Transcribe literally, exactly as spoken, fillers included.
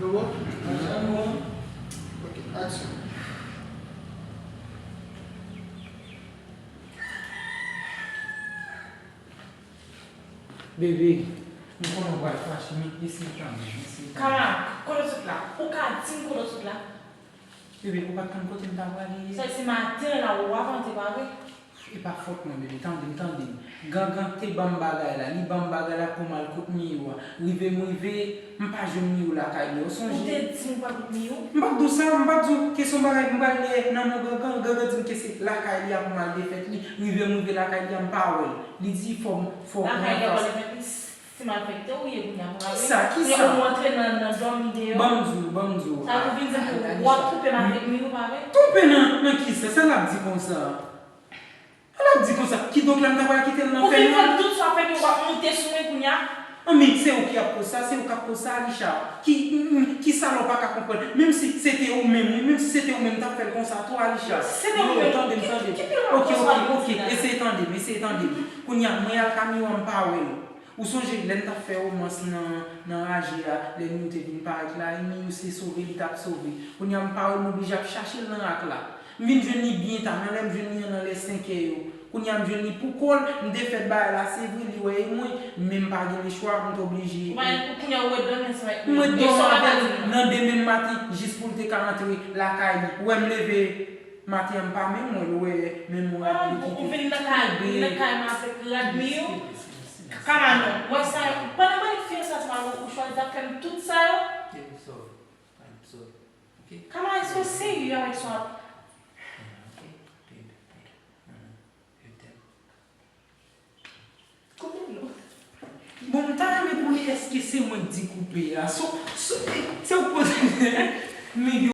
Ok, aksyon. Bebe, m konnen w pral fache, men eseye kanmenm, eseye kanmenm. Kama, kote w sot la? Ou ka di m kote w sot la? Bebe, ou pa t konn kote m ta prale yè? Sa se maten la ou ap antre, pa vre? E pa fòt mwen, bebe, tande m, tande m. Gangan te ban m bagay la, li ban m bagay la pou m al kot Miyou a. Rive m rive, m pa jwenn Miyou lakay li, ou sonje? Ou te di m ou pral kot Miyou? M pa t di w sa, m pa t di w ke se yon bagay m pral dèyè nan men Gangan, Gangan di m ke se lakay li a pou m al defèt li. Rive m rive lakay li a, m pa wè l. Li di fò m, fò m pran fas. Lakay li a pou al defèt li? Se malfektè ou ye kounye a, pa vre? Kisa, kisa? Kounye a ou antre nan, nan dòmi deyò. Ban m di w, ban m di w. Sa vle di m w ap twonpe m avèk Miyou, pa vre? Twonpe nan, nan kisa? Sa l ap di konsa? Sa l ap di konsa? Kidonk la m ta pral kite l nan fènwa? Ou fin fè tout sa fè Miyou, w ap monte sou mwen kounye a? Anben, se ou ki ap koz sa, se ou k ap koz sa, Alicha. Ki, mm, mm, kisa l ou pa ka konprann? Menm si se te ou menm, wi, menm si se te ou menm, m t ap fè l konsa tou, Alicha. Si se te ou menm, tande m, tande m. Ki, ki, ki pi lwen w ap koz sa? Ok, ok, ok, eseye tande m, eseye tande m. Kounye a, mwen al ka Miyou a, m pa wè l. Ou sonje lè n t ap fè womans nan, nan raje a, lè Miyou te vin parèt la, e Miyou se sove li t ap sove. Kounye a m pa wè l, m oblije ap chache l nan rak la. M vin jwenn li byen ta, nan lè m jwenn li an nan lè senkè yo. Kounye a m jwenn li pou kò l, m te fè bagay la, se vre, li wè e mwen, men m pa gen lechwa, m t oblije. Ou pa gen pou kounye a ou ret dòmi ansanm avèk Miyou. M ret dòmi avè l nan demen maten, jis pou l te ka antre lakay li. Ou wè m leve maten an, m pa menm wè l, ou wè, men m wè li kite. Ou vin nan kay, vin nan kay m avèk rad Miyou. Kama non, wè sa yo. Pandan mwen fè sa, sa ou chwazi ap fè m tout sa yo. Kama, èske w serye avèk sa w ap? Koupe non. Bon, m ta renmen konnen èske se mwen k di koupe a. So, so, se ou k poze. Men